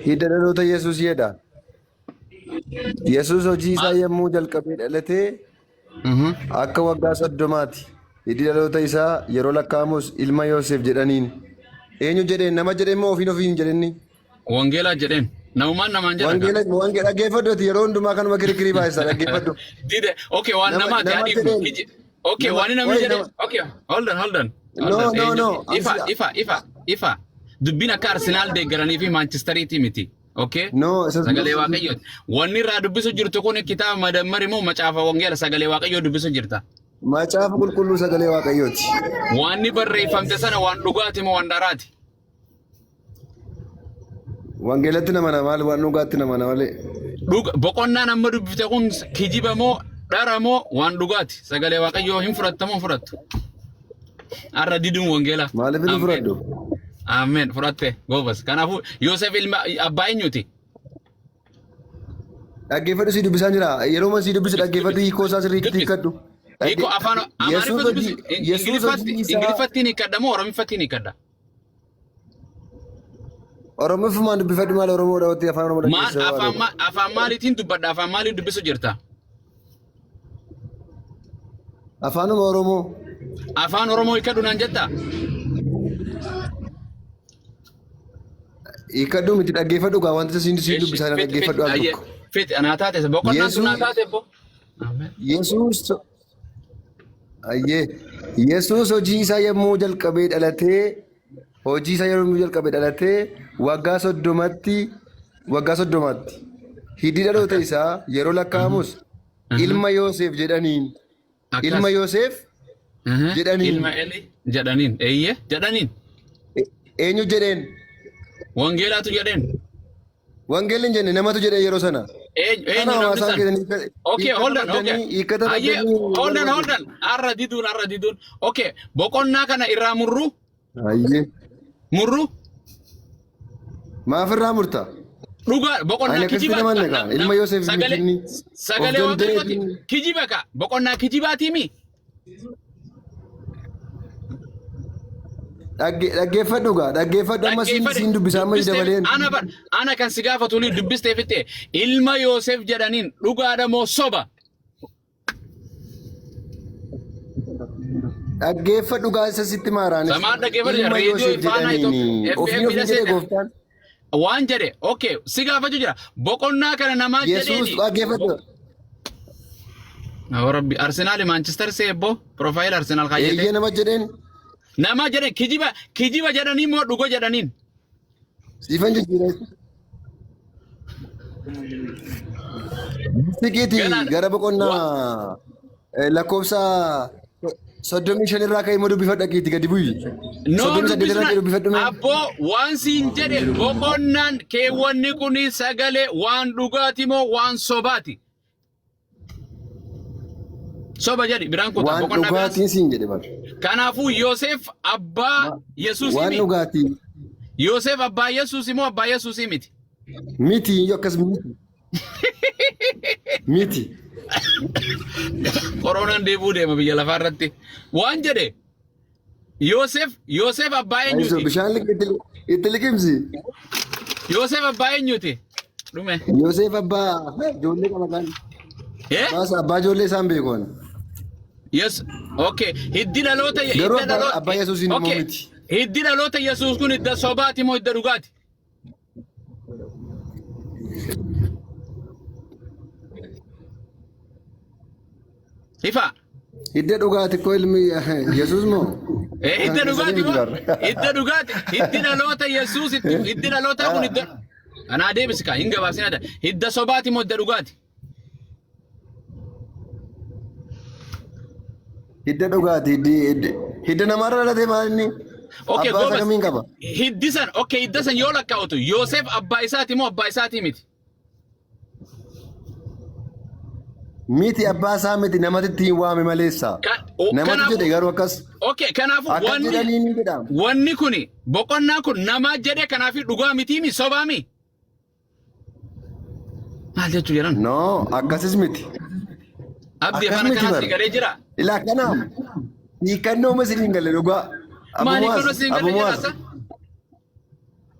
Hidda dhaloota Yesuus jedha. Yesuus hojii isaa Maal? yommuu jalqabee dhalatee akka waggaa 30ti. Hiddi dhaloota isaa yeroo lakkaa'amus ilma Yoosef jedhaniin. Eenyu jedheen? Nama jedheen moo ofiin ofiin jedhenni? Wangeelaa jedheen. Namumaan namaan jedha kaa. Wangeela wange dhaggeeffadhu ati yeroo hundumaa kanuma kirkirii baay'isa dhaggeeffadhu. Dide. Okay, waan Nama namaati nama haa dhiifnu. jedheen Okay, nama waan namni wait jedhe. nama Okay, hold on, hold on. Hold no on. no Eenyu? no Ifa, ansi ifa, ifa, ifa. Dubbiin akka Arsenaal deeggaranii fi Maanchistariitii miti. Okay? no isa Sagalee Waaqayyooti. Wanni irraa dubbisu jirtu kun kitaaba madammari moo macaafa wangeela sagalee Waaqayyoo dubbisu jirta? Macaafa qulqulluu sagalee Waaqayyooti. Waanni barreeffamte sana waan dhugaati moo waan dharaati? Wangeelatti namana maal waan dhugaatti namana malee. Dhuga boqonnaan amma dubbifte kun kijiba moo dhara moo waan dhugaati? Sagalee Waaqayyoo hin fudhatta moo hin fudhattu? Har'a diduun wangeela. Maaliif hin Ameen. fudhadhu? Ameen fudhatte goobas. Kanaafuu Yoosef ilma abbaa eenyuti? Dhaggeeffadhu sii dubbisaan jira. Yeroo sii dubbisu Dubbis dhaggeeffadhu dubbis. hiikoo isaa sirriitti Dubbis. hiikkadhu. Hiikoo afaan Yesuus Amaariffa hojii dubbisi. Yesuus Ingiliffatti hojii isaa Ingiliffattiin hiikkadha moo Oromiffattiin hiikkadha? Oromiffumaan dubbifadhu maal Oromoo dhawatti afaan Oromoo Maal dhaggeessisa afaan barbaade. afaan maaliitiin dubbadha? Afaan maaliin dubbisu jirta? Afaanuma Oromoo. Afaan Oromoo hiikkadhu naan jettaa? Hiikkadhu miti dhaggeeffadhu gaa wanta siin siin Eshi dubbisaa fixi fixi dhaggeeffadhu al ayyee tokko. fixi anaa taate boqonnaan tun naa Yesuus taate bo. Ameen. Yesuus ayyee Yesuus hojii isaa yommuu jalqabee dhalatee hojii isaa yommuu jalqabee dhalatee waggaa 30tti waggaa 30tti hiddi dhaloota Akkas. isaa yeroo lakkaa'amus ilma Yoosef jedhaniin ilma Akkas. Yoosef jedhaniin. Ilma Eli jedhaniin. Eeyyee jedhaniin. Eenyu jedheen? Wangeelaatu jedheen. Wangeelli hin jenne namatu jedheen yeroo sana. Eenyu Kana eenyu namni hawaasaan san? keessan Okay, hiikkata hold on, okay. baddanii hiikkata Ayyee, baddanii hold on, wal hold on. Arra diduun, arra diduun. Okay, boqonnaa kana irraa murru, Ayyee. murru. Maaf irraa murta? Dhugaa boqonnaa Ani akkasitti kijiba nama hin kaa. Ilma Yoosef sagalee miti inni. Of sagalee danda'ee waaqayyooti. Kijiba ka boqonnaa kijibaatii mi? Dhaggeeffadhu gaa dhaggeeffadhu amma siin Dhaggeeffadhe siin dubbisa amma dubbistee dabaleen. ana bar ana kan si gaafatu ni dubbistee fitte ilma Yoosef jedhaniin dhugaadha moo soba? Dhaggeeffadhu gaa isa sitti maaraanis. Samaan dhaggeeffadhu Ilma reediyoo Yoosef Faanaa jedhaniin Itoophiyaa ofiin FM ofiin jedhe seeta. gooftaan. Waan jedhe okay si gaafachuu jira boqonnaa kana namaa Yesuus jedheeni. dhaggeeffadhu. Yaa Rabbi Arsenaal Maanchister seebbo piroofaayil Arsenaal kaayyate. Eeyyee nama jedheen Nama jedhe kijiba kijiba jedhanii moo dhugo jedhaniin? siifan jijjiire. Siqiiti Ganaadha. gara boqonnaa lakkoofsa 35 irraa ka'ee immoo dubbifadha dhaqiitti gadi bu'i. No 38 irraa ka'ee dubbisna dubbifadhu mee. abboo waan siin jedhe boqonnaan keewwanni kun sagalee waan dhugaati moo waan sobaati? Soba jedhi biraan kutaa Waan boqonnaa biraas. dhugaatiin siin jedhe bar. Kanaafuu Yoosef abbaa Yesuusii Waan miti. dhugaatii Yoosef abbaa Yesuusii moo abbaa Yesuusii miti? miti iyyuu akkas miti. Miti. Koronaan deebi'uu deema biyya lafaa irratti. Waan jedhe Yoosef abbaa Ayiso eenyuti? bishaan itti liqimsi. Yoosef abbaa eenyuti? Dhume. Yoosef abbaa ijoollee qaba kan. Eh? Abbaa abbaa ijoollee isaan beekoon. Yes. Okay. Hiddi dhaloota Garuu hidda abbaa dhaloota abbaa Yesuusiin immoo Okay. miti. Hiddi dhaloota Yesuus kun hidda sobaati moo hidda dhugaati? Ifa. Hidda dhugaati koo ilmi Yesuus moo? Eh, hidda Kan keessanii dhugaati miti moo? bar. Hidda dhugaati. Hiddi dhaloota Yesuus itti hiddi dhalootaa kun hidda Anaa deebisi kaa hin gabaabsin adda. Hidda sobaati moo hidda dhugaati? Hidda dhugaati hiddi hiddi- hidda namarra dhalatee maal inni? Okay, Abbaa isaa goobas. kamiin qaba? Hiddi san okay hidda san yoo lakkaa'utu Yoosef abbaa isaati moo abbaa isaatii miti? Miti abbaa isaa miti namatti ittiin waame maleessa. Namatu Kanaafuu jedhe garuu akkas okay kanaafuu akkas wanni jedhanii ni jedhama. wanni kuni boqonnaa kun namaa jedhe kanaafii dhugaa mitii mi sobaa mi? Maal jechuu jedhan? No akkasis miti. Abdii Akkas afaan miti akkanaa bar. sii galee jira. Ilaa kanaaf hiikkannoo ma isiniin galle dhugaa. Maal Abu hiikkannoo Muaz siin galee Abu jira Muaz sa?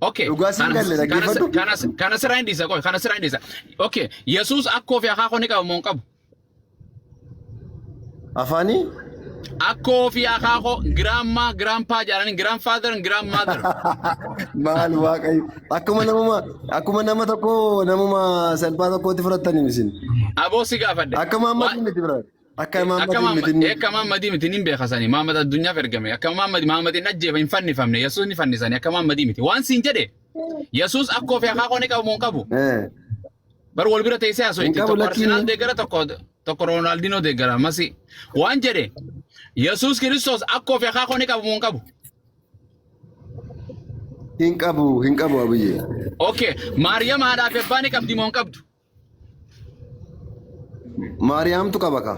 Okay. Dhugaa siin Kana galle kana dhaggeeffadhu. kana kana sirraa hin dhiisa qoy, kana sirraa hin dhiisa. Okay. Yesuus akkoo fi akaakoo ni qaba moo hin qabu? Afaanii? Akkoo fi akaakoo, grandma, grandpa jedhanii, grandfather, grandmother. Maal Waaqayyo. Akkuma nama tokko, namuma salphaa tokkootti fudhattanii isin. Aboo, si gaafadhe. Akka Maammadii miti bira. Akka Akka Maammadii miti inni. Akka Maammadii miti, nin beekasanii. Maammad addunyaaf ergame. Akka Maammad, Maammad hin ajjeefa, hin fannifamne. Yesuus ni fannisanii. Akka Maammadii miti. Waan siin jedhe, Yesuus akkoo fi akaakoo ni qabu moo hin qabu? Bar wal bira teessee haasoo Hin itti qabu tokko lakkiin. Arsenaal deeggara, tokko Roonaaldinoo deeggara masi. Waan jedhe, Yesuus Kiristoos akkoo fi akaakoo ni qabu moo hin qabu? Hin qabu, hin qabu, Abiyyee. Okay, Maariyaam haadhaa fi abbaa ni qabdi moo hin qabdu? Maariyaamtu qaba ka.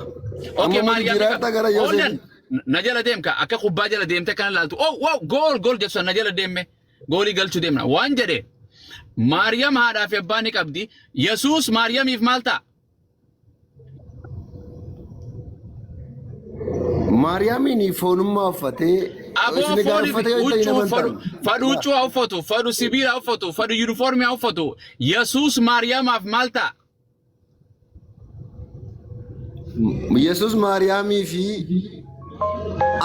Okay, Amma Maariyaam ni jiraata qabdi. gara Yoseef. Oollan na jala deemka, akka kubbaa jala deemte kana laaltu. Oh wow, goal goal jettu sana na jala deemme, goolii galchuu deemna. Waan jedhe, Maariyaam haadhaa fi abbaa ni qabdi. Yesuus Maariyaamiif maal ta'a? Maariyaamiin foonummaa uffatee Aboo, isin egaa fooni uffata yoo ta'e huccuu hin fadhu amantan. fadhu huccuu haa uffatu, fadhu sibiila haa uffatu, fadhu yuunifoormii haa uffatu. Yesuus Maariyaamaaf maal ta'a? Yesuus Maariyaamii fi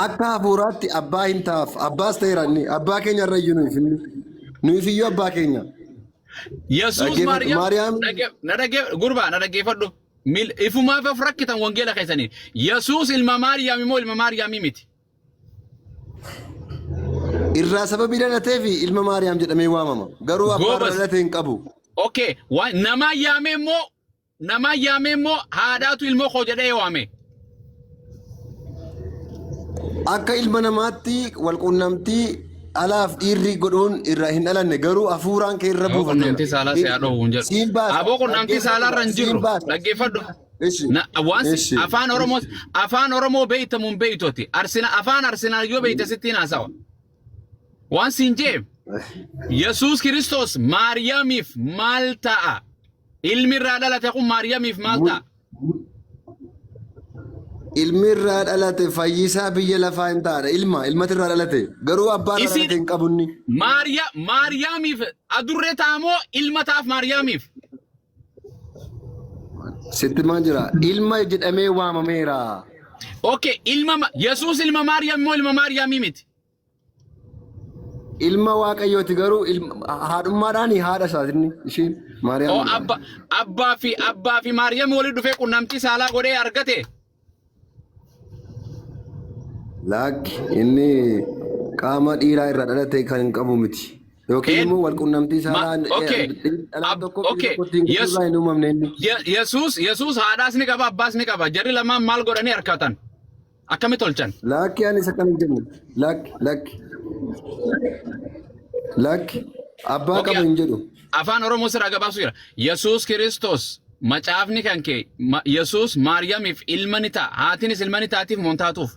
akka hafuuraatti abbaa hin taaf. Abbaas ta'eera inni. Abbaa keenya irra iyyuu nuuf inni. Nuuf iyyuu abbaa keenya. Yesuus Dhaggeeffadhu. Maariyaam Maariyaam na dhagge, gurbaa, na dhaggeeffadhu. Ifumaaf of rakkitan wangeela keessanii. Yesuus ilma Maariyaam immoo ilma Maariyaamii miti? Irraa sababii dhalateef ilma Maariyaam jedhamee waamama. Garuu abbaa irraa Goobas. dhalate hin qabu. Okay, waan namaa yaamee immoo, namaa yaamee immoo, haadhaatu ilmoo koo jedhee waame. Akka ilma namaatti walquunnamtii alaaf dhiirri godhuun irraa hin dhalanne, garuu hafuuraan kee irra Aboo, buufateera. qunnamtii saalaa si haa dhoowwu hin jedhu. Siin baasa. Aboo, qunnamtii saalaa irra hin Siin jirru. baasa. Dhaggeeffadhu. Ishi. Waan Ishi. Afaan Oromoo beeytamuun beeytoti. Arsina afaan Arsenaal yoo beeyte sittiin haasawa. Waan siin jee, Yesuus Kiristoos Maariyaamiif maal ta'a? Ilmi irraa dhalate kun Maariyaamiif maal ta'a? Ilmi irraa dhalate fayyisaa biyya lafaa hin ta'a. Ilmatu irraa dhalate. Garuu abbaa irraa dhalate hin qabu inni. Maariyaamiif adurree ta'a moo ilma ta'aaf Maariyaamiif? Sitti maal jira? Ilma jedhamee waamameera. Okay, Yesuus ilma Maariyaam moo ilma Maariyaamii miti? Ilma Waaqayyooti, garuu haadhummaadhaan haadha isaati inni, ishiin Maariyaam. Oo, abbaa fi Maariyaam walitti dhufee qunnamtii saalaa godhee argate. Lakki, inni qaama dhiiraa irraa dhalate kan hin qabu miti. Yookiin immoo wal qunnamtii saalaan dhalaan tokko tokkotti hin irraa hin uumamne inni. Yesuus haadhaas ni qaba, abbaas ni qaba. Jarri lamaan maal godhanii argatan? Akkamitti tolchan? Lakki, ani isa kana hin jenne. Lakki, lakki. Lakki, abbaa qaba hin jedhu. Afaan Oromoo sirraa gabaabsu jira. Yesuus Kiristoos, macaafni kan kee, Yesuus Maariyaamiif ilma ni ta'a. Haatinis ilma ni taatiif moo hin taatuuf?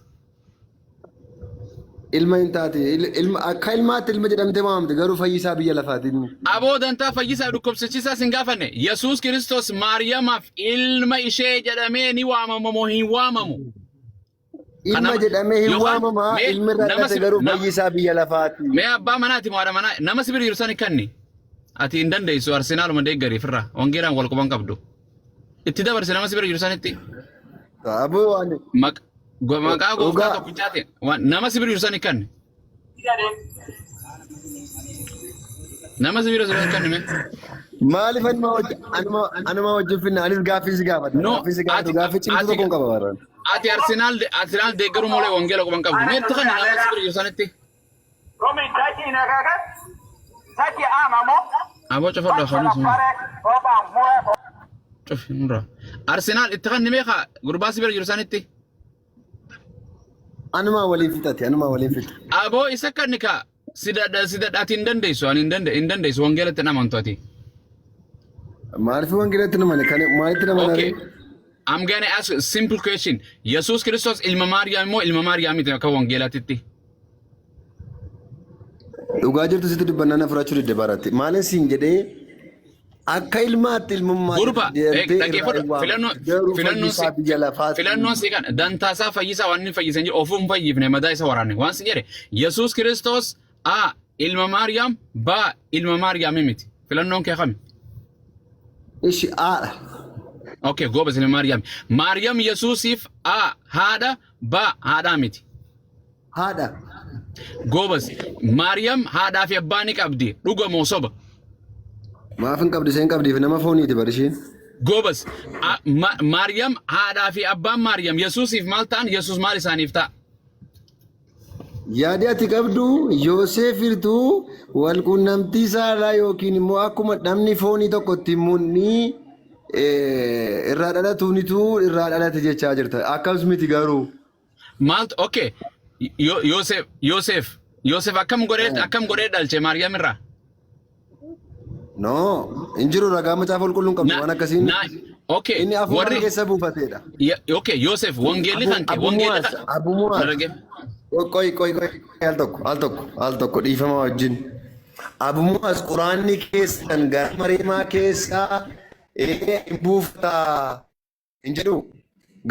Ilma hin taate. Ilma, akka ilmaatti ilma jedhamtee waamamte, garuu fayyisaa biyya lafaati inni. Aboo, dantaa fayyisaa dhukkubsachiisaas hin gaafanne. Yesuus Kiristoos Maariyaamaaf ilma ishee jedhamee ni waamama moo hin waamamu? Ilma jedhamee hin waamama, ilmi irraa dhalate garuu fayyisaa biyya lafaati. Mee abbaa manaati moo haadha manaa nama si bira jiru sani kanni? Ati hin dandeessu, Arsenaaluma deeggarii firra wangeelaan wal quban qabdu. Itti dabarsi nama si bira jiru sanitti. Aboo, ani Maqaa gooftaa tokkichaatiin nama si bira jiru sani kanni. Nama si bira jiru sani kanni mee. Maaliif anuma wajjin finna? Anis gaaffii si gaafadha. No, Gaaffii si gaafadhu, gaaffii cimtuu tokkoon qaba baraan. Ati Arsenaal deeggaruu malee wangeela quban qabdu. Mee itti kanni nama si bira jiru sanitti. Romi taki inakakat taki amamo. Aboo, cufadhu afaan sun. Cufi nurra. Arsenaal itti kanni meeqa gurbaa si bira jiru sanitti. Anuma waliin fixate, anuma waliin fixe. Aboo, isa kanni ka si dadha, si dadha, ati hin dandeessu, ani hin dandeessu, wangeelatti hin amantu ati. Maaliif wangeelatti namane kan maalitti namana? Okay. I'm gonna ask a simple question. Yesuus Kiristoos ilma Maariyaam immoo ilma Maariyaamiti akka wangeelaatitti? Dhugaa jirtu sitti dubbannaa na fudhachuu didde baratti. Maalin siin jedhee, akka ilmaatti ilmummaa Gurba, jedhamtee irraa dhaggeeffadhu. hin waamamtu. Garuu fayyisaa biyya lafaati. Filannoon si kana dantaasaa fayyisaa waan inni fayyisan jiru ofuu hin fayyifne, madaa isa waraanne. Waan si jedhe, Yesuus Kiristoos A Ilma Maariyaam. B. Ilma Maariyaamii miti. Filannoon kee kami? Ishi Aadha. Okay, goobas ilma Maariyaam. Maariyaam Yesuusiif A. Haadha. B. Haadhaa miti. Haadha. Goobas. Maariyaam haadhaa fi abbaa ni qabdi. Dhuga moo soba? Maaf hin qabdi isheen qabdiif nama fooniiti bar isheen. Goobas. Maariyaam haadhaa fi abbaan Maariyaam Yesuusiif maal ta'an? Yesuus maal isaaniif ta'a? Yaadi ati qabdu Yooseefirtu walquunnamtii saalaa yookiin immoo akkuma namni foonii tokko itti munni irraa dhalatuunitu irraa dhalate jechaa jirta. Akkas miti garuu. Maaltu okay. Yoosef Yoosef Yoosef akkam godhee dhalche Maariyaam irraa? No, hin jiru ragaa macaafa qulqulluun qabdu waan akkasiin. Okay. Inni hafuura Warri keessa buufateedha. Okay, Yoosef wangeelli kan kee wangeelli kan Abu Muwaaz. Dargee. Qoy qoy qoy al tokko al tokko al tokko dhiifama wajjin. Abu Muwaaz quraanni keessan gara Mariimaa keessaa hin buufataa hin jedhu.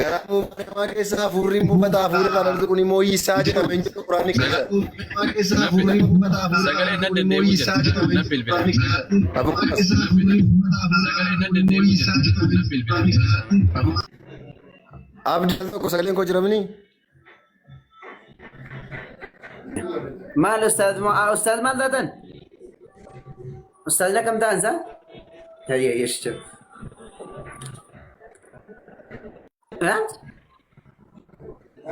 Gara Mariimaa keessaa hafuurri hin buufataa hafuurri irraa dhalatu kun immoo Iisaa jedhama hin jedhu quraanni keessa. Sagalee nan deddeebi'u jira. Nan bilbila. Abu Muwaaz. Sagalee nan deddeebi'u jira. Nan bilbila. Abdi al tokko sagaleen koo jiramini? Maal ustaaz ustaaz maal taatan? Ustaazni akkam ta'an isaa? Hayyee yeeshicha.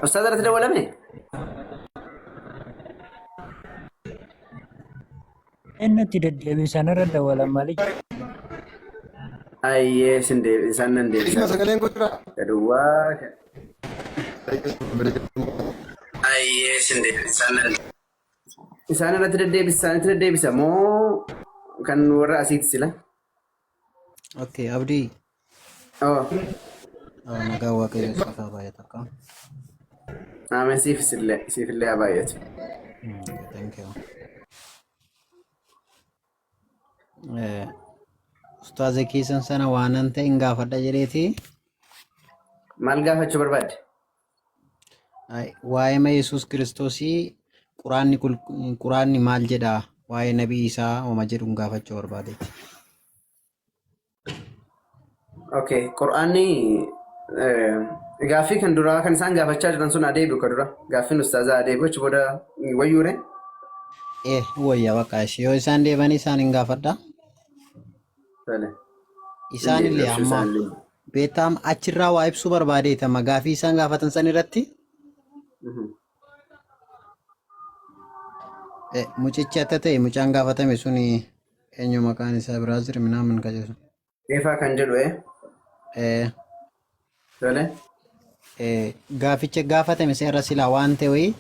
Ustaaz irratti dawwalame? Inni itti deddeebisan irra dawwalan malee. Ayyee isin isaan nan Dhiifama deebisa. sagaleen koo jira. Duwwaa. Ayyee isin deebisa nan. Isaan irratti deddeebisa isaanitti deddeebisa moo kan warra asiiti sila? Okay, Abdii. Oh, Nagaa Waaqayyo siif haa baay'atu akka. Aamen siifillee haa baay'atu. Thank you. Ustaaza keessan sana waanan ta'e hin gaafadha jedheeti. Maal gaafachuu barbaadde? Waa'ee ma Yesuus Kiristoosii quraanni maal jedha waa'ee nabii isaa homa jedhu hin gaafachuu barbaadeeti. Okay, Qur'aanni gaaffii kan duraa kan isaan gaafachaa jiran sun adeebi'u ka dura. Gaaffiin ustaazaa adeebi'u achi booda wayyuure. Wayya bakka ishee yoo isaan deebanii isaan hin gaafadha. Tole. Isaan illee Deebi'u amma isaan illee. beektaam achirraa waa ibsuu barbaadeeta amma gaafii isaan gaafatan san irratti mucichi akka ta'e mucaan gaafatame suni eenyu maqaan isaa biraa jira minaamin ka jedhu. Eefaa kan jedhu Tole. Gaaficha gaafatame isa irra silaa waan ta'e wayii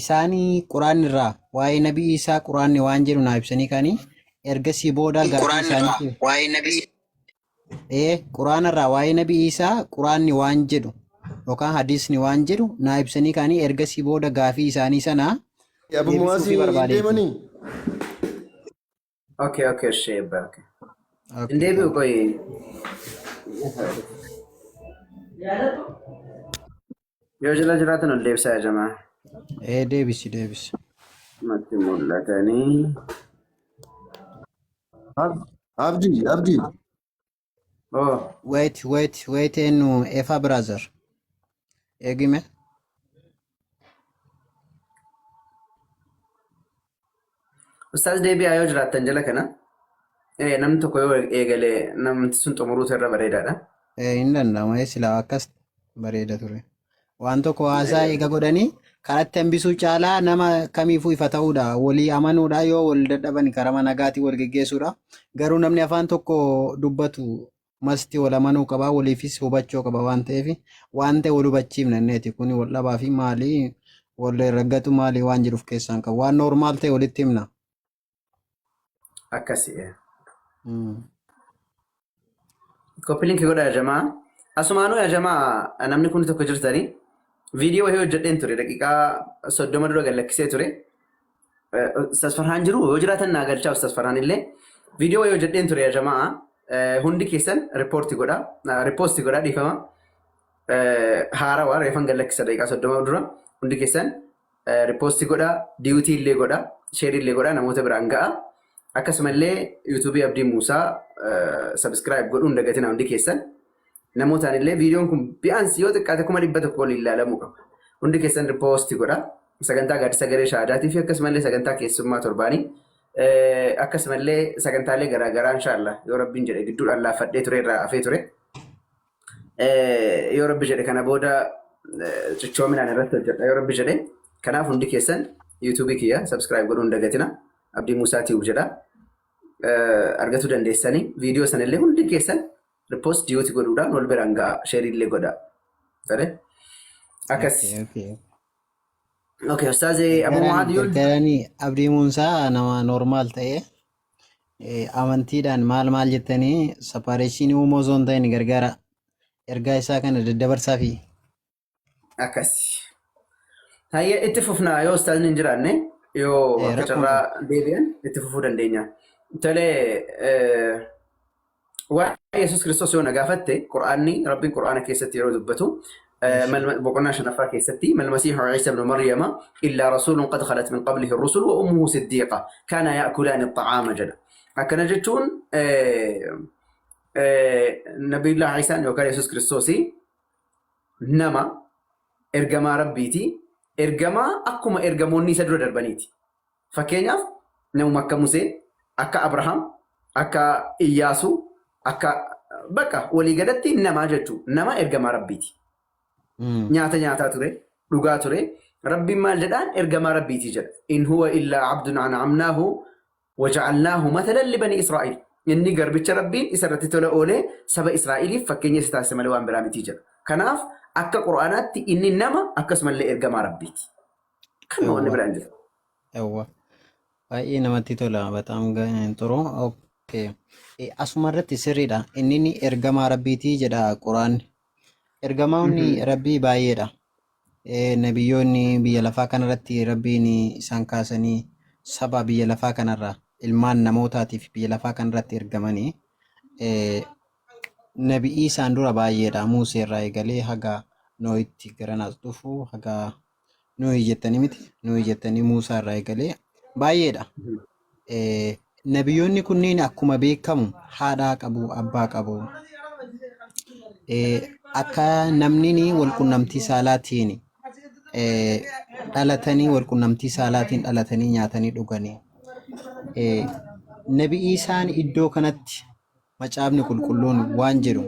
isaanii quraanni irraa waa'ee nabii isaa quraanni waan jedhu naa ibsanii kanii ergasii booda gaafii isaaniitiif quraana irraa waa'ee nabii isaa quraanni waan jedhu yookaan hadiisni waan jedhu naa ibsanii kanii ergasii booda gaafii isaanii sana Abu deebisuufii Muwaazii hin barbaadeeti. deemanii? Okay, sheeba. Okay. Hin Okay, deebi'u thank qoyi. Yoo jala jiraatan ol deebisaa jamaa. Deebisi deebisi. Natti mul'atanii. Abdi Abdi. Oh, Wait, wait, wait, eenyu Efa brother. Eegime. Ustaaz deebi'aa yoo jiraattan jala kana. Namni tokko yoo eegalee namni sun xumuruutu irra bareedaadha. Hin danda'amu silaa akkas bareeda ture. Waan tokko haasaa eega godhanii karatti hambisuu caalaa nama kamiifuu ifa ta'uudha. Walii amanuudha yoo wal dadhaban karaa nagaatiin wal geggeessuudha. Garuu namni afaan tokko dubbatu masti wal amanuu qaba waliifis hubachuu qaba waan ta'eef waan ta'e wal hubachiifna inneeti kuni wal dhabaa fi maalii wal raggatu maalii waan jedhuuf keessaan qabu waan normal ta'e walitti himna. Akkasi. Copy link godhaa jamaa. Asumaanuu yaa jamaa namni kun tokko jirtanii viidiyoo wayii hojjedheen ture daqiiqaa 30 dura gad lakkisee ture. Ustaaz Farhaan jiru yoo jiraatan naa galchaa Ustaaz Farhaan illee viidiyoo wayii hojjedheen ture yaa jamaa. Hundi keessan report godhaa repost godhaa dhiifama. Haarawaa reefan gad lakkisa daqiiqaa 30 dura hundi keessan Repost godhaa, duet illee godhaa, share illee godhaa, namoota biraan ga'a. Akkasumallee YouTubeii Abdii Muusaa subscribe godhuun dagatina hundi keessan. Namootaan illee viidiyoon kun bi'aansi yoo xiqqaate 100,000 waliin ilaalamuu qaba. Hundi keessan repost godhaa. Sagantaa gaaddisa garee shahaadaatii fi akkasumallee sagantaa keessummaa torbaanii, akkasumallee sagantaalee garaagaraa, inshaallah, yoo Rabbiin jedhe gidduudhaan laaffadhee ture, irraa hafee ture. Yoo Rabbi jedhe kana booda cichoominaan irratti hojjedha yoo Rabbi jedhe. Kanaaf hundi keessan YouTubeii kiyya subscribe godhuun dagatina. Abdii Muusaa Tube jedha. Argachuu dandeessanii viidiyoo sanallee hundi keessan repost, duet godhuudhaan wal biraan ga'a, share illee godha. Tole. Akkas. Okay. Okay, Ustaazee Abu Muhaad yoo Gargaaranii Abdii Muusaa nama normal ta'e, amantiidhaan maal maal jettanii separation uumuu osoo hin ta'in gargaara. Ergaa isaa kana daddabarsaa fi Akkas. Hayyee, itti fufnaa yoo ustaazni hin jiraanne, yoo akka Rakkoon carraa deebi'an itti fufuu dandeenya. Tole, waa'ee Yesuus Kiristoos yoo na gaafatte, Qur'aanni, Rabbiin Qur'aana keessatti yeroo dubbatu, boqonnaa shanaffaa keessatti, ما المسيح عيسى ابن مريم إلا رسول قد خلت من قبله الرسل وأمه صديقة كانا يأكلان الطعام jedha. Akkana jechuun Nabiyullah Iisaan yookaan Yesuus Kiristoosii nama ergamaa Rabbiiti. Ergamaa akkuma ergamoonni isa dura darbaniiti. Fakkeenyaaf namuma akka Musee, akka Abrahaam, akka Iyyaasuu, akka bakka waliigalatti namaa jechuudha. Nama ergamaa Rabbiiti. Nyaata nyaataa ture, dhugaa ture. Rabbiin maal jedhaan? Ergamaa Rabbiiti jedha. إن هو إلا عبد أنعمناه وجعلناه مثلا لبني إسرائيل. Inni garbicha Rabbiin isa irratti tola oolee saba Israa'eliif fakkeenya isa taasise malee waan biraa miti jedha. Kanaaf akka Qur'aanaatti inni nama, akkasumallee ergamaa Rabbiiti. Kan wanni biraan jiru. Yawwa. Baay'ee namatti tola. በጣም ጥሩ. Okay. Asuma irratti sirriidha. Inni ni ergamaa Rabbiitii jedha Quraanni. Ergamoonni Rabbii baay'eedha. Nabiyyoonni biyya lafaa kanarratti Rabbiin isaan kaasanii saba biyya lafaa kanarraa ilmaan namootaatiif biyya lafaa kanarratti ergamanii, Nabi Iisaan dura baay'eedha. Musee irraa eegalee haga Noohitti garanaas dhufu, haga Noohi jettanii miti. Noohi jettanii Muusaa irraa eegalee baay'eedha. Nabiyyoonni kunneen akkuma beekamu haadhaa qabu, abbaa qabu. Akka namni walqunnamtii saalaatiin dhalatanii, walqunnamtii saalaatiin dhalatanii, nyaatanii, dhuganii. Nabi Iisaan iddoo kanatti Macaafni Qulqulluun waan jedhu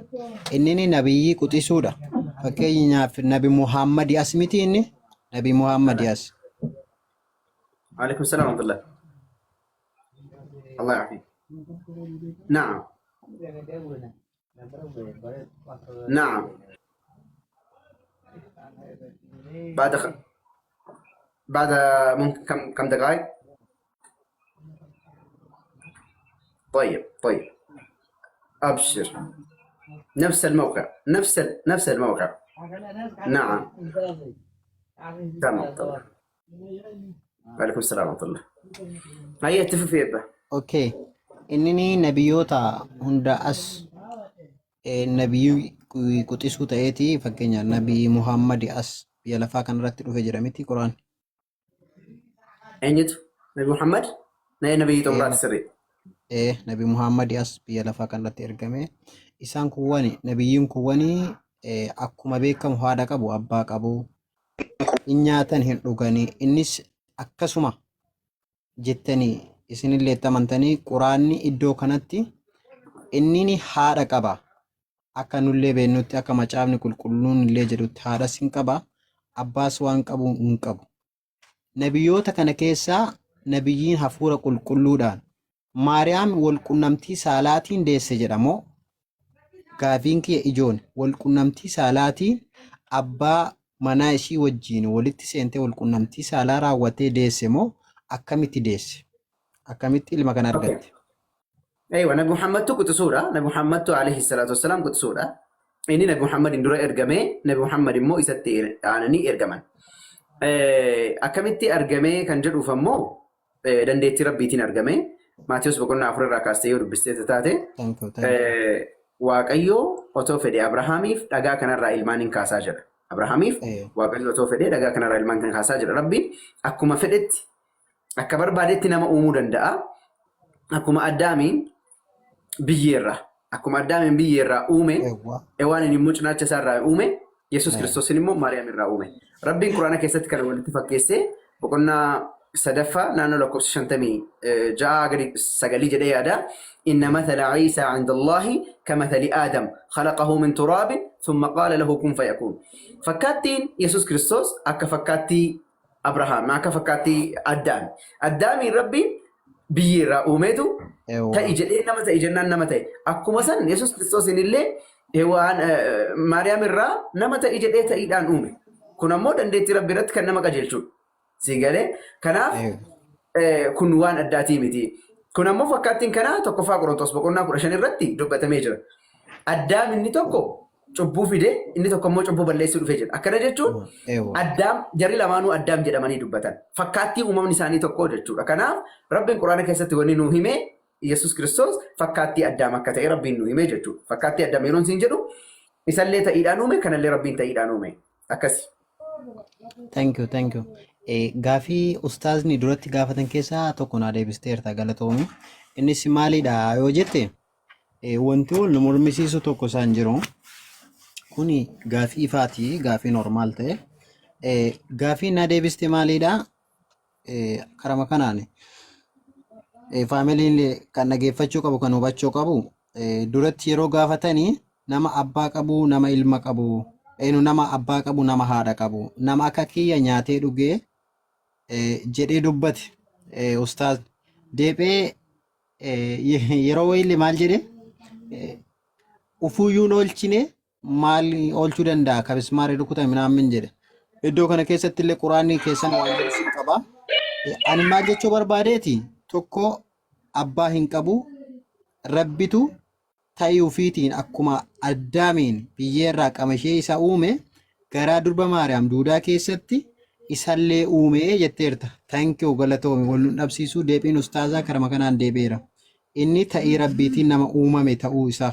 inni nabiyyii quxisuudha. Fakkeenyaaf Nabi Muhammadi as miti, inni Nabi Muhammadi as. عليكم السلام ورحمة الله، الله يعافيك. نعم نعم، بعد ممكن كم دقائق. طيب طيب، ابشر، نفس الموقع، نفس الموقع، نعم، تمام تمام. وعليكم السلام ورحمة الله. هيا اتفق في يبه. Okay. Inni nabiyyoota hunda as nabiyyii quxisuu ta'eeti, fakkeenyaaf Nabi Muhammadi as biyya lafaa kanarratti dhufe jedhamiti Quraan. Eenyutu? Nabi Muhammad? Nabi xumuraati, sirrii. Nabi Muhammadi as biyya lafaa kanarratti ergame. Isaan kuwwani, nabiyyiin kuwwani, akkuma beekamu haadha qabu, abbaa qabu. Hin nyaatan, hin dhuganii. Innis akkasuma jettanii isinillee itti amantanii, Quraanni iddoo kanatti inni haadha qaba. Akka nullee beeknutti, akka Macaafni Qulqulluun illee jedhutti, haadhas hin qaba, abbaas waan qabu hin qabu. Nabiyyoota kana keessaa nabiyyiin hafuura qulqulluudhaan Maariyaam walqunnamtii saalaatiin deesse jedhamoo, gaafiin kiyya ijoon, walqunnamtii saalaatiin abbaa manaa ishii wajjiin walitti seentee walqunnamtii saalaa raawwatee deesse moo akkamitti deesse? Akkamitti ilma kana argatte? أيوه, Nabi Muhammadtu quxisuudha. Nabi Muhammadtu عليه الصلاة والسلام quxisuudha. Inni Nabi Muhammadin dura ergame, Nabi Muhammad immoo isatti aananii ergaman. Akkamitti argame kan jedhuuf ammoo dandeettii Rabbiitiin argame. Maatiyus boqonnaa 4 irraa kaastee yoo dubbistee taate, Thank you, thank you. Waaqayyo otoo fedhe Abrahaamiif dhagaa kanarraa ilmaan hin kaasaa jedha. Abrahaamiif Waaqayyo otoo fedhee dhagaa kanarraa ilmaan kan kaasaa jira. Rabbiin akkuma fedhetti akka barbaadetti nama uumuu danda'a. Akkuma Addaamiin biyyeerraa akkuma Addaamiin biyyeerraa uume Hewaaniin immoo cinaacha isaarraa uume Yesuus Kiristoosin immoo Maariyaam irraa uume. Rabbiin Quraana keessatti kana walitti fakkeessee boqonnaa sadaffaa naannoo lakkoofsa 56 gadi 9 jedhee yaada. Inna mathala Ciisaa cinda Allaahi kamathali Aadam khalaqahu min turaabin thumma qaala lahu kun fayakun. Fakkaattiin Yesuus Kiristoos akka fakkaattii Abrahaam akka fakkaattii Addaami. Addaamiin Rabbiin biyyee irraa uumeetu ta'i jedhee nama ta'i jennaan nama ta'e. Akkuma san Yesuus Kiristoosiin illee Hewaan Maariyaam irraa nama ta'i jedhee ta'iidhaan uume. Kun ammoo dandeettii Rabbii irratti kan nama qajeelchudha. Sii galee? Kanaaf kun waan addaatii miti. Kun ammoo fakkaattiin kanaa tokkoffaa Qorontos boqonnaa 15 irratti dubbatamee jira. Addaam inni tokko cubbuu fide inni tokko immoo cubbuu balleessuu dhufe jedha. Akkana jechuun Addaam jarri lamaanuu Addaam jedhamanii dubbatan. Fakkaattii uumamni isaanii tokko jechuudha. Kanaaf Rabbiin Quraana keessatti wanni nuu hime Yesuus Kiristoos fakkaattii Addaam akka ta'e Rabbiin nuu hime jechuudha. Fakkaattii Addaam yeroon siin jedhu isallee ta'iidhaan uume kanallee Rabbiin ta'iidhaan uume. Akkasi. Thank you, thank you. Gaafii ustaazni duratti gaafatan keessaa tokko naa deebisteerta galatoomi. Innis maalidha yoo jette wanti wal nu mormisiisu tokko isaan jiru. Kuni gaafii ifaati, gaafii normaal ta'e. Gaafii naa deebiste maalidha? Karama kanaan faamiliin kan dhageeffachuu qabu kan hubachuu qabu duratti yeroo gaafatanii nama abbaa qabu nama ilma qabu eenyu nama abbaa qabu nama haadha qabu nama akka kiyya nyaatee dhugee jedhee dubbate ustaaz deebi'ee yeroo wayiillee maal jedhe ufuuyyuun oolchine maal oolchuu danda'a ka mismaarri rukutame minaamin jedhe. Iddoo kana keessatti illee quraanni keessan waan jedhu sin qaba. Ani maal jechuu barbaadeeti tokko abbaa hin qabu rabbitu ta'ii ufiitiin akkuma addaamiin biyyeerraa qamashee isa uume garaa durba maariyaam duudaa keessatti isallee uume jetteerta. Thank you galatoomi wal nun dhabsiisuu deebiin ustaazaa karama kanaan deebi'eera. Inni ta'ii rabbiitiin nama uumame ta'uu isaa.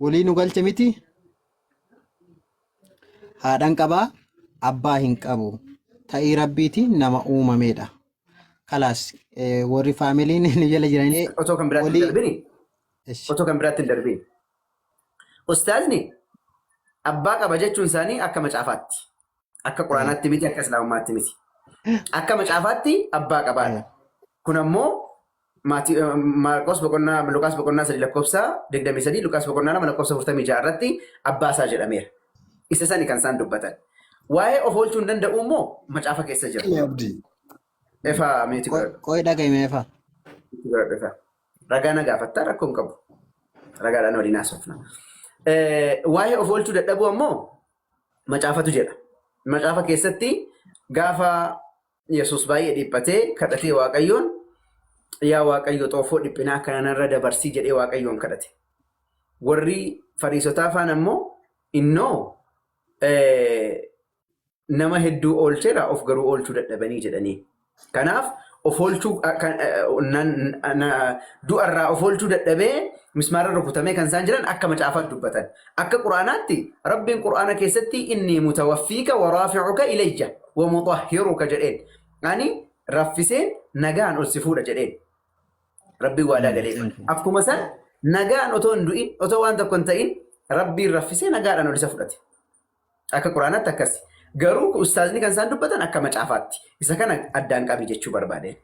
Walii nu galche miti? Haadhan qabaa, abbaa hin qabu. Ta'ii rabbiitiin nama uumameedha. Kalaas warri faamiliin nu jala jiranii Otoo kan biraatti hin walii darbini Eshi. otoo kan biraatti hin darbini. Ustaazni abbaa qaba jechuun isaanii akka macaafaatti. Akka quraanaatti miti akka islaamummaatti miti. Akka macaafaatti abbaa qabaadha. Kun ammoo Maatii Maarqos boqonnaa Luqaas boqonnaa 3 lakkoofsa 23 Luqaas boqonnaa 2 lakkoofsa 46 irratti abbaa isaa jedhameera. Isa sani kan isaan dubbatan. Waa'ee of oolchuu hin danda'u immoo macaafa keessa jira. Inni abdii. Efa meeti godhadhu. Qoy dhaga'i meefa. Meeti godhadhu efa. Ragaa na gaafattaa rakkoo hin qabu. Ragaadhaan waliin haasofna. Waa'ee of oolchuu dadhabuu ammoo macaafatu jedha. Macaafa keessatti gaafa Yesuus baay'ee dhiphatee kadhatee Waaqayyoon yaa Waaqayyo xoofoo dhiphinaa kana narra dabarsii jedhee Waaqayyoon kadhate. Warri Fariisotaa faan ammoo innoo nama hedduu oolcheera of garuu oolchuu dadhabanii jedhanii. Kanaaf of oolchuu du'arraa of oolchuu dadhabee mismaarra rukutamee kan isaan jiran akka macaafaatti dubbatan. Akka Qur'aanaatti Rabbiin Qur'aana keessatti inni mutawaffiika wa raafi'uka ilayya wa mutahhiruka jedheen. Ani raffiseen nagaan ol si fuudha jedheen. Rabbiin waadaa galee. Akkuma san nagaan otoo hin du'in otoo waan tokko hin ta'in Rabbiin raffisee nagaadhaan ol isa fudhate. Akka Qur'aanaatti akkasi. Garuu ustaazni kan isaan dubbatan akka macaafaatti. Isa kana addaan qabi jechuu barbaadeen.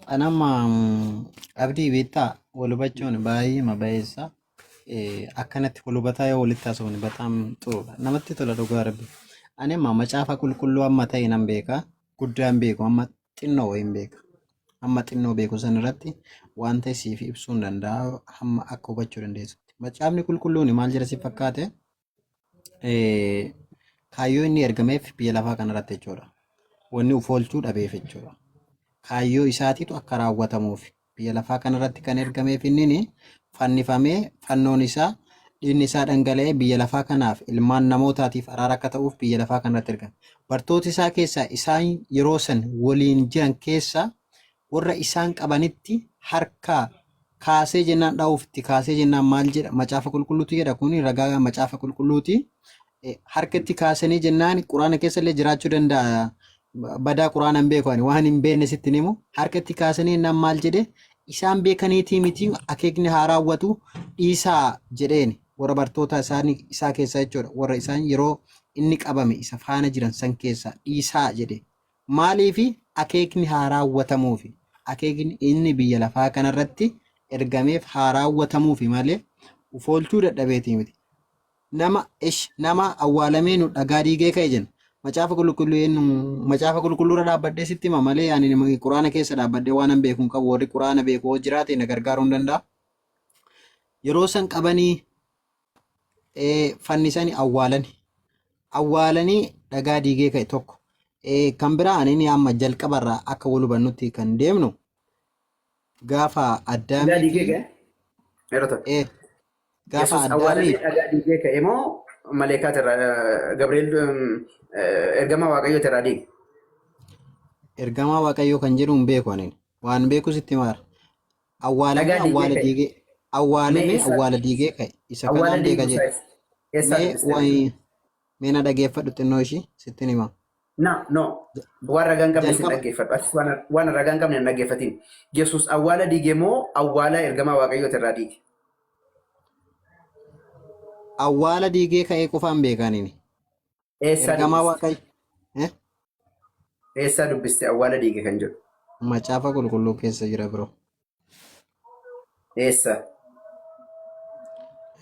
Anamma abdii beektaa wal hubachuun baay'ee bayeessa. Akkanatti wal hubataa yoo walitti haasofne bataam xuruudha. Namatti tola dhugaa rabbi. Ani amma macaafa qulqulluu amma ta'e nan beeka. Guddaa hin beeku amma xinnoo wayiin beeka. Amma xinnoo beeku san irratti wanta siif ibsuu hin danda'a hamma akka hubachuu dandeessutti. Macaafni qulqulluun maal jedha si fakkaate? Kaayyoo inni ergameef biyya lafaa kanarratti jechuudha. Wanni uf oolchuu dhabeef jechuudha. Kaayyoo isaatiitu akka raawwatamuuf biyya lafaa kanarratti kan ergameef innini fannifamee fannoon isaa dhiigni isaa dhangala'ee biyya lafaa kanaaf ilmaan namootaatiif araara akka ta'uuf biyya lafaa kanarratti ergame. Bartoota isaa keessaa isaan yeroo san waliin jiran keessaa warra isaan qabanitti harka kaasee jennaan dha'uuf itti kaasee jennaan maal jedha macaafa qulqulluutu jedha kun ragaa macaafa qulqulluuti. Harkatti kaasanii jennaan quraana keessa illee jiraachuu danda'a. Badaa quraana hin beeku ani waan hin beekne sitti himu. Harkatti kaasanii jennaan maal jedhe isaan beekaniitii miti akeekni haa raawwatu dhiisaa jedheen warra bartoota isaanii isaa keessaa jechuudha. Warra isaan yeroo inni qabame isa faana jiran san keessaa dhiisaa jedhe. Maaliifi akeekni haa raawwatamuufi. Akeekni inni biyya lafaa kanarratti ergameef haa raawwatamuufi malee ufoolchuu dadhabeetii miti. Nama ish nama awwaalamee nu dhagaa diigee ka'e jenna. Macaafa qulqulluu eenyu macaafa qulqulluurra dhaabbadhee sitti hima malee ani quraana keessa dhaabbadhee waan an beeku hin qabu warri quraana beeku hoo jiraate na gargaaruu hin danda'a. Yeroo san qabanii fannisanii awwaalani. Awwaalanii dhagaa diigee ka'e tokko. Kan biraa ani inni amma jalqabarraa akka wal hubannutti kan deemnu gaafa Dhagaa addaamii diigee fi ka'e yeroo tokko. gaafa Yesuus awwaalamee addaamii dhagaa diigee ka'e moo maleekaati irraa Gabriel ergamaa Waaqayyooti irraa diige? Ergamaa Waaqayyoo kan jedhu hin beeku ani. Waan beeku sitti maara. Awwaalamee Dhagaa diigee awwaala ka'e. diigee Mee awwaalamee eessa awwaala diigee ka'e. Isa awwaala kanaan beeka diiguu isaa jedhe. eessaa Mee dubbiste? wayi mee na dhageeffadhu xinnoo ishii sittin hima. No, no. Waan ragaa hin qabne sin Jalqaba dhaggeeffadhu. Atis waan ragaa hin qabne hin dhaggeeffatin. Yesuus awwaala diige moo awwaala ergamaa Waaqayyooti irraa diige? Awwaala diigee ka'ee qofaan beeka ani. Eessaa Ergamaa dubbiste? Waaqayyo. Eh? Eessaa dubbiste awwaala diige kan jedhu? Macaafa qulqulluu keessa jira bro. Eessa?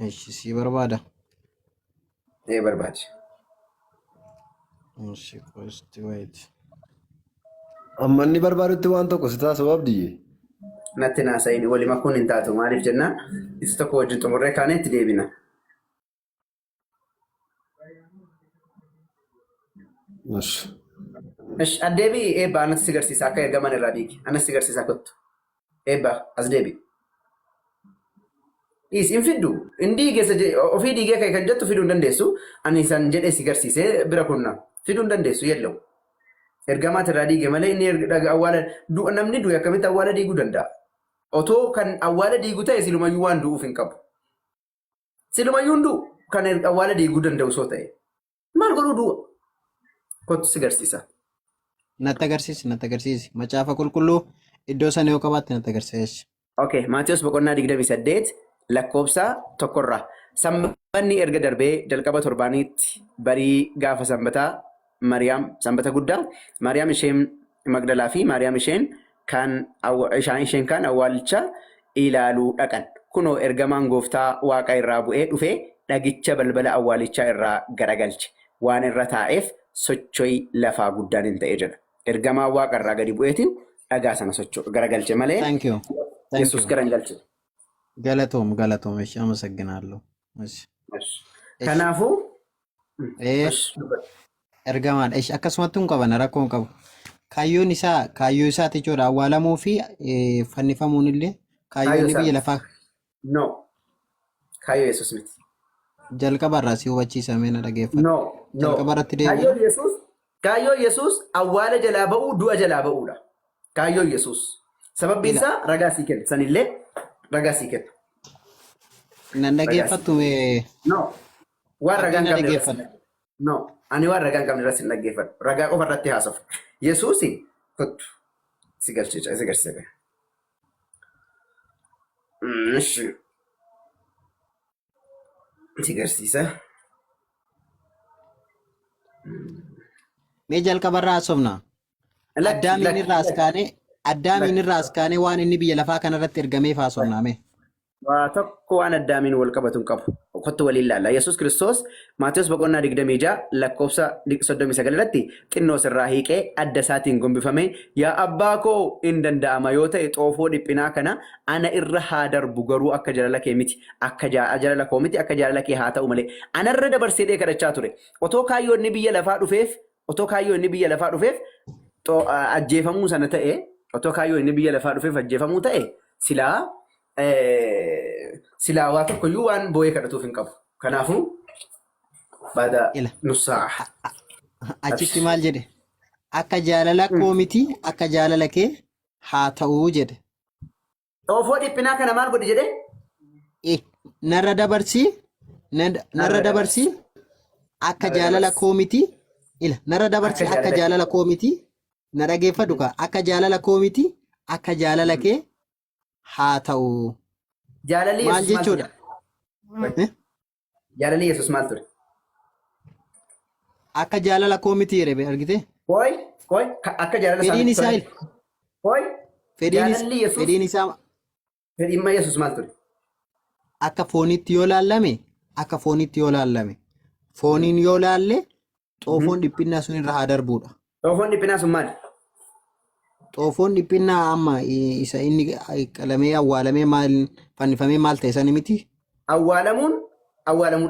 Ishi si barbaada. Ee barbaade. Ishi qosti wait. Amma inni barbaadutti waan tokko si taasisa abdiyye. Natti naasa'in wali makuun hin taatu maaliif jennaan isa tokko wajjin xumurree kaanee itti deebina. Ish. Ish addeebii eebba anatti si garsiisa akka ergaman irraa diigi anas si garsiisa kottu eebba as deebi. Dhiis hin fiddu hin diigeessa ofii diigee ka'e kan jettu fiduu hin dandeessu ani san jedhee si garsiisee bira kunna fiduu hin dandeessu yellow. Ergamaati irraa diige malee inni awwaala namni du'e akkamitti awwaala diiguu danda'a? Otoo kan awwaala diigu ta'e silumayyuu waan du'uuf hin qabu. Silumayyuu hin du'u kan awwaala diiguu danda'u soo ta'e. Maal godhuu du'a? Kottu si garsiisa. Natti agarsiisi natti agarsiisi. Macaafa qulqulluu iddoo sana yoo qabaatte natti agarsiisi. Okay, Maatiyus boqonnaa 28 lakkoofsa tokkorraa. Sanbanni erga darbee jalqaba torbaaniitti barii gaafa sanbataa Mariyaam sanbata guddaa Maariyaam isheen Magdalaa fi Maariyaam isheen kaan ishaan isheen kaan awwaalicha ilaaluu dhaqan. Kunoo ergamaan gooftaa waaqa irraa bu'ee dhufee dhagicha balbala awwaalichaa irraa garagalche. Waan irra taa'eef socho'i lafaa guddaan hin ta'e jedha. Ergamaan waaqa irraa gadi bu'eetiin dhagaa sana socho garagalche malee Thank you. Thank Yesuus you. gara hin galchine. Galatoom galatoom እሺ አመሰግናለሁ። እሺ እሺ Kanaafuu ee ergamaadha. Ishi akkasumatti hin qaban rakkoo hin qabu. Kaayyoon isaa kaayyoo isaati jechuudha. Awwaalamuu fi fannifamuun illee Kaayyoo kaayyoon isaa biyya miti. lafaa No. Kaayyoo Yesuus miti. jalqaba irraa si hubachiisa mee na dhageeffadhu. No. No. Jalqaba irratti deebi'u. Kaayyoon Yesuus kaayyoon Yesuus awwaala jalaa ba'uu du'a jalaa ba'uudha. Kaayyoon Yesuus. Sababbiin Ila isaa ragaa sii kenna. Sanillee ragaa sii kenna. nan Ragaa sii dhageeffattu mee No. Waan ragaa abdii hin na qabne irratti dhageeffadhu. No. Ani waan ragaa hin qabne irratti hin dhaggeeffadhu. Ragaa qofa irratti haasofu. Yesuusi kottu si galchiisa si garsiisa. Ishi si garsiisa. Mee jalqaba irraa haasofna. Lakki Addaamiin lakki irraa as kaanee Addaamiin lakki. irraa as kaanee waan inni biyya lafaa kanarratti ergameef haasofna mee. Waa tokko waan addaamiin wal qabatu hin qabu. Kottu waliin ilaalla. Yesuus Kiristoos Maatewos boqonnaa 26 lakkoofsa 39 irratti xinnoo sirraa hiiqee adda isaatiin gombifamee yaa abbaa koo in danda'ama yoo ta'e xoofoo dhiphinaa kana ana irra haa darbu garuu akka jaalala kee miti akka jaalala koo miti akka jaalala kee haa ta'u malee anarra dabarsee dhee kadhachaa ture. Otoo kaayyoo inni biyya lafaa dhufeef otoo kaayyoo inni biyya lafaa dhufeef ajjeefamuu sana ta'e otoo kaayyoo inni biyya lafaa dhufeef ajjeefamuu ta'e silaa silaa waa tokkoyyuu waan boo'ee kadhatuuf hin qabu. Kanaafuu baada Ila nus saa'a. achitti maal jedhe? Akka jaalala koo miti akka jaalala kee haa ta'uu jedhe. Xoofoo dhiphinaa kana maal godhi jedhee? Narra dabarsii narra Narra dabarsii dabarsi. Akka Narra jaalala dabarsi. koo miti. Ila narra dabarsi Akka akka jaalala jaalala koo miti. Na dhageeffadhu kaa akka jaalala koo miti akka jaalala kee haa ta'u. Jaalalli Maal Yesuus maal ture? jechuudha? Eh? Jaalalli Yesuus maal ture? Akka jaalala koo miti jedhe be argite? Qoy, qoy, akka jaalala isaa Fedhiin miti isaa tole. ila. Qoy, Fedhiin is- jaalalli Yesuus fedhiin isaa fedhiin Yesuus maal ture? Akka foonitti yoo laallame akka foonitti yoo laallame fooniin yoo laalle xoofoon dhiphinnaa sun irra haa darbuudha. Xoofoon dhiphinaa sun maali? Xoofoon dhiphinnaa amma isa inni qalamee awwaalamee maal fannifamee maal ta'e sani miti? Awwaalamuun awwaalamuu